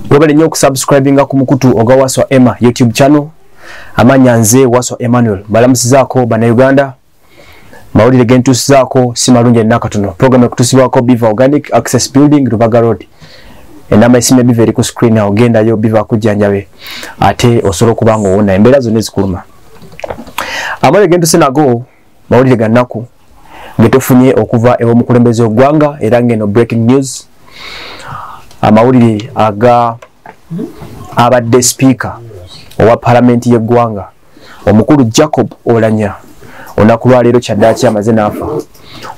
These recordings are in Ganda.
Webale nnyo okusubscribinga ku mukutu ogwa Waswa Emma YouTube channel. Amanya nze Waswa Emmanuel. Balamusizaako Bannayuganda. Mawulire gentusizaako si malungi ennakatono. Program ekutusibwako Biva Organic Access Building, Rubaga Road. Enamba esimu Biva eri ku screen awo, gendayo Biva akujjanjabe ate osobola okuba nga owona embeera zonna ezikuluma. Amawulire gentuse nago mawulire ga nnaku getufunye okuva ew'omukulembeze w'eggwanga, era ng'eno breaking news. Amawulire aga abadde sipiika owa palamenti y'eggwanga omukulu Jacob Oulanyah, olunaku lwaleero kyaddaaki amaze n'afa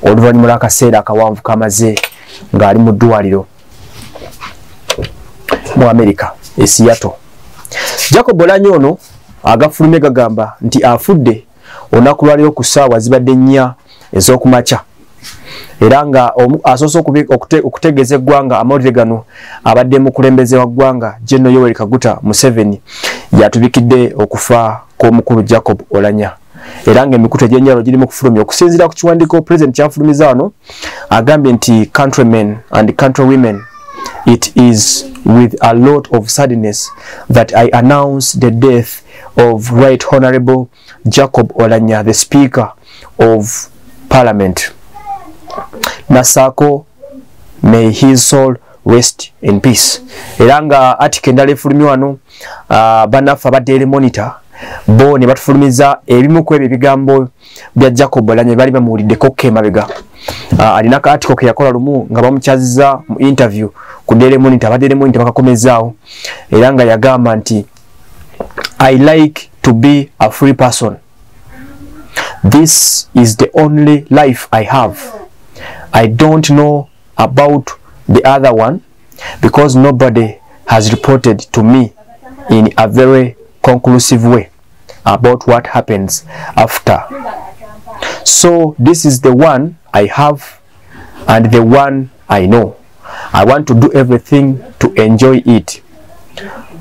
oluvannyuma lw'akaseera akawanvu kamaze ng'ali mu ddwaliro mu America e Seattle. Jacob Oulanyah ono agafulumye gagamba nti afudde olunaku lwaleero ku ssaawa zibadde 4 ez'okumakya, era nga asoose okutegeeza eggwanga amawulire gano abadde mukulembeze wa ggwanga General Yoweri Kaguta Museveni, yatubikidde okufa kw'omukulu Jacob Oulanyah, era ng'emikutu egy'enjawulo girimu okufulumya. Okusinziira ku kiwandiiko President kyafulumiza wano, agambye nti, "Countrymen and countrywomen, it is with a lot of sadness that I announce the death of Right Honorable Jacob Oulanyah, the Speaker of Parliament." Nasaako, "May his soul rest in peace." Era nga article endala efulumye wano, bannaffe aba Daily Monitor bo ne batufulumiza ebimu ku ebyo ebigambo bya Jacob Oulanyah bali bamuwuliddeko ko emabega. Alina ka article ke yakola lumu nga bamukyaziza mu interview ku Daily Monitor. Aba Daily Monitor bakakomezaawo, era nga yagamba nti, "I like to be a free person. This is the only life I have. I don't know about the other one because nobody has reported to me in a very conclusive way about what happens after. So this is the one I have and the one I know. I want to do everything to enjoy it.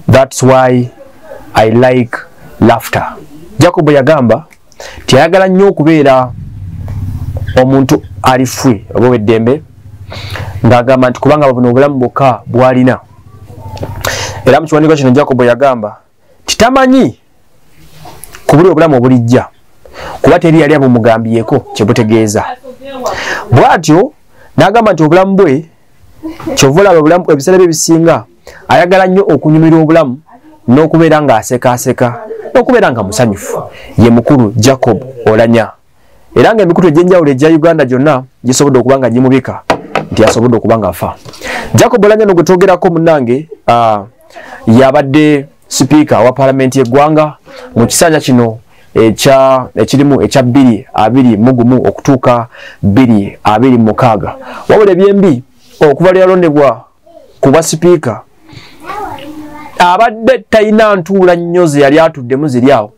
That's why I like laughter." Jacob yagamba tiyagala nnyo okubeera omuntu ali free oba ow'eddembe, ng'agamba nti kubanga buno obulamu bwokka bw'alina. Era mu kiwandiiko kino Jacob yagamba titamanyi ku buli obulamu obulijja, kuba teri yali abumugambyeko kye butegeeza. Bw'atyo n'agamba nti obulamu bwe, kyova olaba obulamu ebiseera bye ebisinga ayagala nnyo okunyumirwa obulamu n'okubeera ng'asekaaseka n'okubeera nga musanyufu. Ye mukulu Jacob Oulanyah, era ng'emikutu egy'enjawulo egya Uganda gyonna gisobodde okuba nga gimubika nti asobodde okuba nga afa. Jacob Oulanyah no gwe twogerako, munnange, yabadde sipiika wa palamenti y'eggwanga mu kisanja kino ekirimu ekya 2021 okutuuka 2026. Wabula ebyembi, okuva lwe yalondebwa ku bwa sipiika, abadde talina ntuula nnyo ze yali atuddemu ziri awo.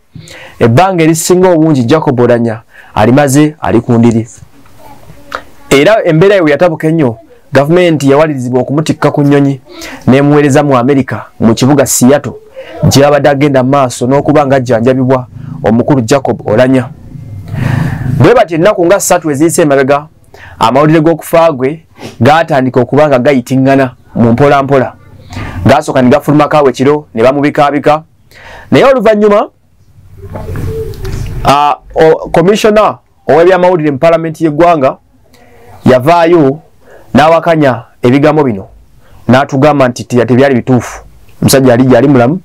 Ebbanga erisinga obungi Jacob Oulanyah alimaze ali ku ndiri, era embeera ye yatabuka ennyo, gavumenti yawalirizibwa okumutikka ku nnyonyi n'emuweereza mu Amerika mu kibuga Seattle, gye yabadde agenda mu maaso n'okuba nga ajjanjabibwa omukulu Jacob Oulanyah. Bwe batyo ennaku nga 3 eziyise emabega, amawulire g'okufa gwe gaatandika okuba nga gayitiŋŋana mu mpolampola. Gasooka ne gafulumako awo ekiro ne bamubikaabika, naye oluvannyuma komishona ow'ebyamawulire mu palamenti y'eggwanga yavaayo n'awakanya ebigambo bino, n'atugamba nti tebyali bituufu, omusajja ali gyali mulamu.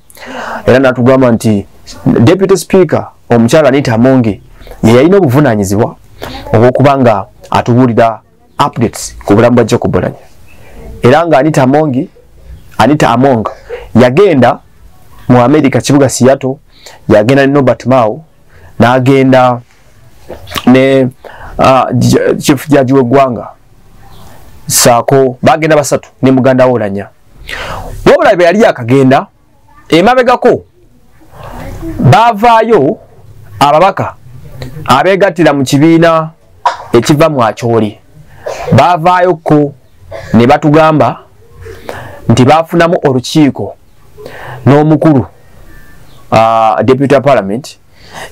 Era n'atugamba nti deputy speaker omukyala Anita Among ye yalina obuvunaanyizibwa obw'okuba nga atubuulira updates ku bulamu bwa Jacob Oulanyah. Era nga Anita Among yagenda mu America, kibuga Seattle, yagenda ne Norbert Mao, n'agenda ne chief judge w'eggwanga, saako bagenda basatu ne muganda we Oulanyah. Wabula bwe yali akagenda emabegako, baavaayo ababaka abeegattira mu kibiina ekiva mu Acholi, baavaayokko ne batugamba nti baafunamu olukiiko n'omukulu deputy parliament.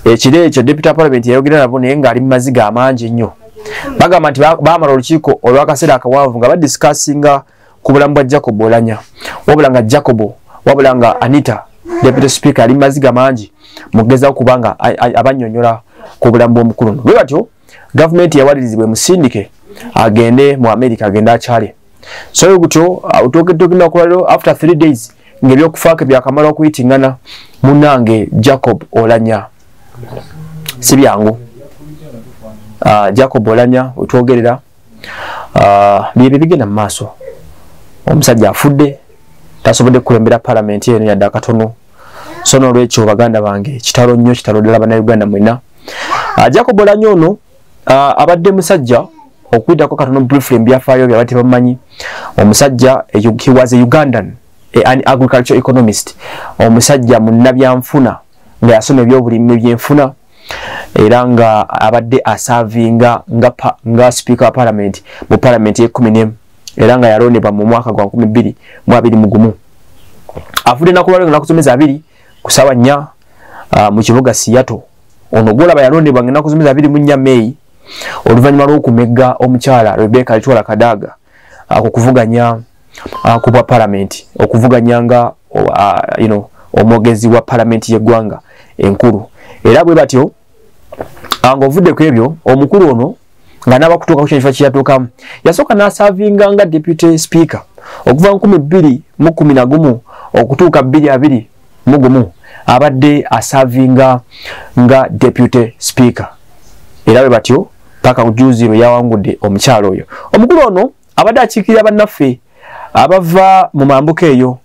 Ekiro ekyo deputy parliament yayogera nabo, naye ng'ali mu maziga amangi ennyo. Bagamba nti baamala olukiiko olw'akaseera akawanvu nga badiscussinga ku bulamu bwa Jacob Oulanyah. Wabula nga Anita Deputy Speaker ali maziga mangi mugezaako kubanga abannyonnyola ku bulamu bw'omukulu ono. Bwe batyo gavumenti yawalirizibwa emusindike agende mu America, agende akyale. So gutyo otwokedde okulwaliro after 3 days ng'ebyokufaako byakamala okuyitingana. Munnange Jacob Oulanyah si byangu. Jacob Oulanyah wetwogerera, byebyo bigenda mu maaso. Omusajja afudde, tasobodde kukulembera palamenti eno yadde akatono. So n'olwekyo baganda bange, kitalo nnyo, kitalo ddala bannayuganda mwenna. Jacob Oulanyah ono abadde musajja, okuyitako katono briefly mu byafaayo byabadde tebamanyi, omusajja, he was a Ugandan, an agricultural economist, omusajja munnabyanfuna nga yasoma ebyobulimi ebyenfuna, era nga abadde aservinga nga speaker wa parliament mu parliament y'e11, era nga yalondebwa mu mwaka gwa 2021. Afudde ennaku lwaleero ennaku z'omwezi 2 ku ssaawa 4 mu kibuga Seattle. Ono gwolaba yalondebwa ng'ennaku z'omwezi 24 May oluvannyuma lw'okumegga omukyala Rebecca Alitwala Kadaga ku kuvuganya ku bwa parliament, okuvuganya nga omwogezi wa parliament y'eggwanga enkulu. Era bwe batyo ng'ovudde ku ebyo, omukulu ono nga n'aba kutuuka ku kifo kye yatuukamu, yasooka n'aservinga nga deputy speaker okuva 2011 okutuuka 2021, abadde aservinga nga deputy speaker, era bwe batyo paka juzi lwe yawangudde omukyalo oyo. Omukulu ono abadde akiikirira bannaffe abava mu mambuka eyo,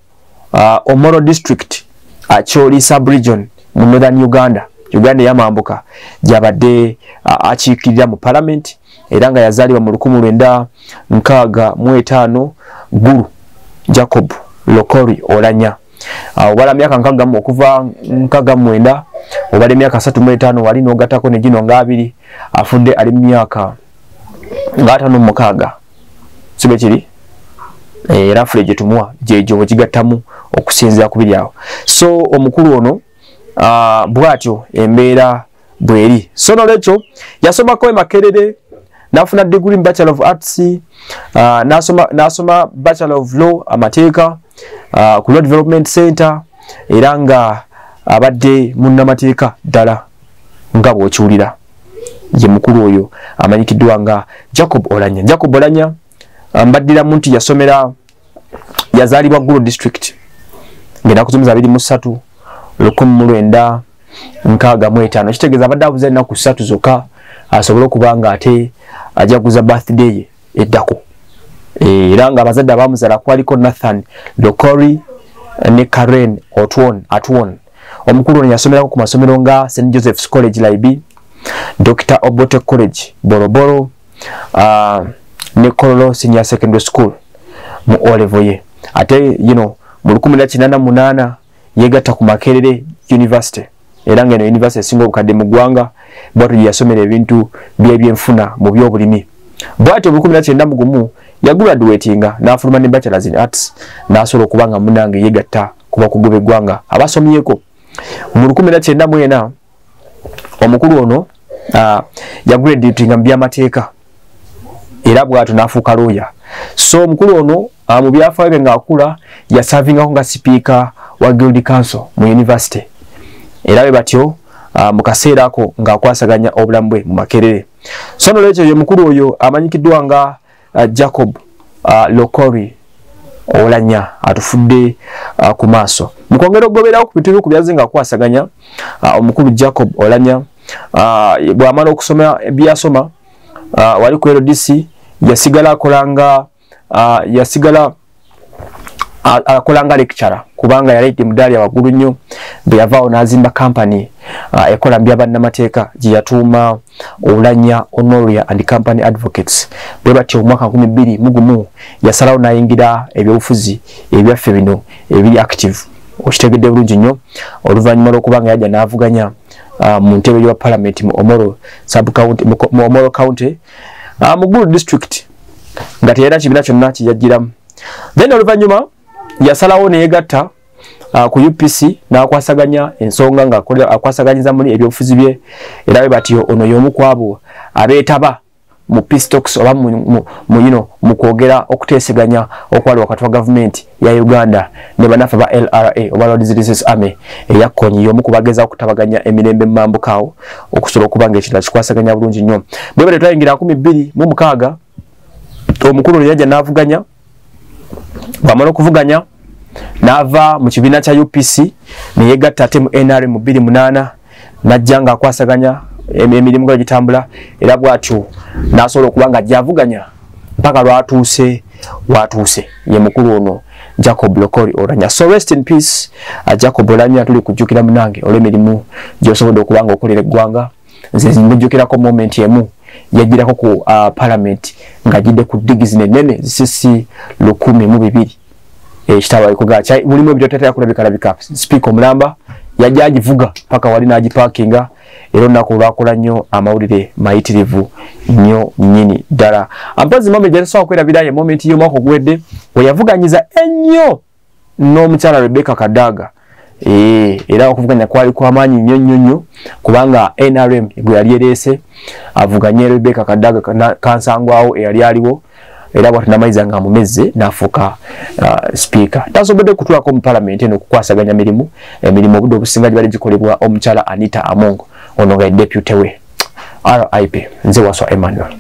Omoro District, Acholi sub-region mu Northern Uganda, Uganda ey'amambuka, gy'abadde akiikirira mu parliament, era nga yazaalibwa mu 1965 Gulu. Jacob Lokori Oulanyah obala myaka 60 okuva 69, obala emyaka 35 wali n'ogattako ne gino nga 20, afudde ali mu myaka nga 56, si bwe kiri? Era afule gye tumuwa gyegyo bwe okusinziira ku biri awo. So omukulu ono bw'atyo embeera bw'eri. So nolwekyo yasomako e Makerere n'afuna degree mu Bachelor of Arts, n'asoma Bachelor of Law, amateeka, ku Law Development Center, era nga abadde munnamateeka ddala nga bw'okiwulira. Ye mukulu oyo amanyikiddwa nga Jacob Oulanyah. Jacob Oulanyah mbaddiramu nti yasomera, yazaalibwa Gulu District ng'ennaku z'omwezi 23 1965. Kitegeeza abadde abuza ennaku 3 zokka asobole okuba nga ate ajaguza birthday ye eddako. Era nga abazadde abamuzaala kwaliko Nathan Lokori ne Karen Otwon Atwon. Omukulu ono yasomerako ku masomero nga St Joseph's College Laibi, Dr Obote College Boroboro, ne Kololo Senior Secondary School mu O level ye. Ate mu 1988 yegatta ku Makerere University, era nga eno university esinga obukadde mu ggwanga, bwatyo gye yasomera ebintu by'ebyenfuna mu byobulimi. Bwatyo mu 1991 yagraduatinga n'afuluma ne Bachelors in Arts, n'asobola okuba nga munnange yegatta ku bakugu b'eggwanga abasomyeko. Mu 1994 omukulu ono yagraduatinga mu byamateeka, era bwatyo n'afuuka lawyer. So omukulu ono mu byafaayo bye ng'akula yaservingako nga sipiika wa Guild Council mu university, era bwe batyo mu kaseera ako ng'akwasaganya obulamu bwe mu Makerere. So nolwekyo ye mukulu oyo amanyikiddwa nga Jacob Lokori Oulanyah atufudde ku maaso. Mu kwongera okugoberawo ku bintu ku byaze ng'akwasaganya, omukulu Jacob Oulanyah bw'amala okusoma ebyasoma wali ku LDC, yasigala akolanga lecturer kubanga yali mudaali waggulu nnyo. Bwe yavaawo n'azimba company ekola mu byabannamateeka gye yatuuma Oulanyah Honoria and Company Advocates. Bwe batyo omwaka 2001 yasalawo n'ayingira ebyobufuzi ebyaffe bino ebiri active, okitegedde bulungi nnyo, oluvannyuma lw'okuba nga yajja n'avuganya mu ntebe ya parliament mu Omoro sub county, mu Omoro County, mu Gulu District, nga teyalina kibiina kyonna kijajjiramu. Then oluvannyuma yasalawo ne yegatta ku UPC n'akwasaganya ensonga nga akwasaganyiza muli ebyobufuzi bye, era bwe batyo ono y'omu ku abo abeetaba mu peace talks oba mu kwogera okuteeseganya okwali wakati wa gavumenti ya Uganda ne bannaffe ba LRA oba Lord's Resistance Army eya Kony, y'omu ku bagezaako okutabaganya emirembe mu mambuka awo okusobola okuba nga ekintu kikwasaganya bulungi nnyo. Bwe bale twayingira 2006, omukulu ono yajja n'avuganya. Bw'amala okuvuganya n'ava mu kibiina kya UPC ne yeegatta ate mu NRM mu 2008, n'ajja ng'akwasaganya emirimu nga gitambula, era bw'atyo n'asobola okuba nga ajja avuganya mpaka lwatuuse watuuse, ye mukulu ono Jacob Lokori Oulanyah. So rest in peace, Jacob Oulanyah, tuli kujjukira munange olw'emirimu gy'osobodde okuba nga okolera eggwanga. Nze mujjukirako moment emu yagirako ku parliament ng'agidde ku digs nennene zisisi 1002, ekitabo ekuga mulimu ebyo tatera kulabikalabika. Speaker omulamba yajja agivuga paka wali n'agiparkinga, era olunaku olwakola nnyo amawulire mayitirivu nnyo nnyini ddala. Ampozi moment gyetasobola kwerabira ye moment y'omwaka oguwedde we yavuganyiza ennyo n'omukyala Rebecca Kadaga. Era okuvuganya kwali kwamaanyi nnyo nnyo nnyo, kubanga NRM gwe yali ereese avuganye Rebecca Kadaga kansangwawo eyali aliwo, era bw'atyo n'amaliza nga amumezze n'afuuka speaker. Tasobodde kutuulako mu parliament eno okukwasaganya mirimu, emirimu obudde obusinga gibadde gikolebwa omukyala Anita Among, ono nga ye deputy we. RIP. Nze Waswa Emmanuel.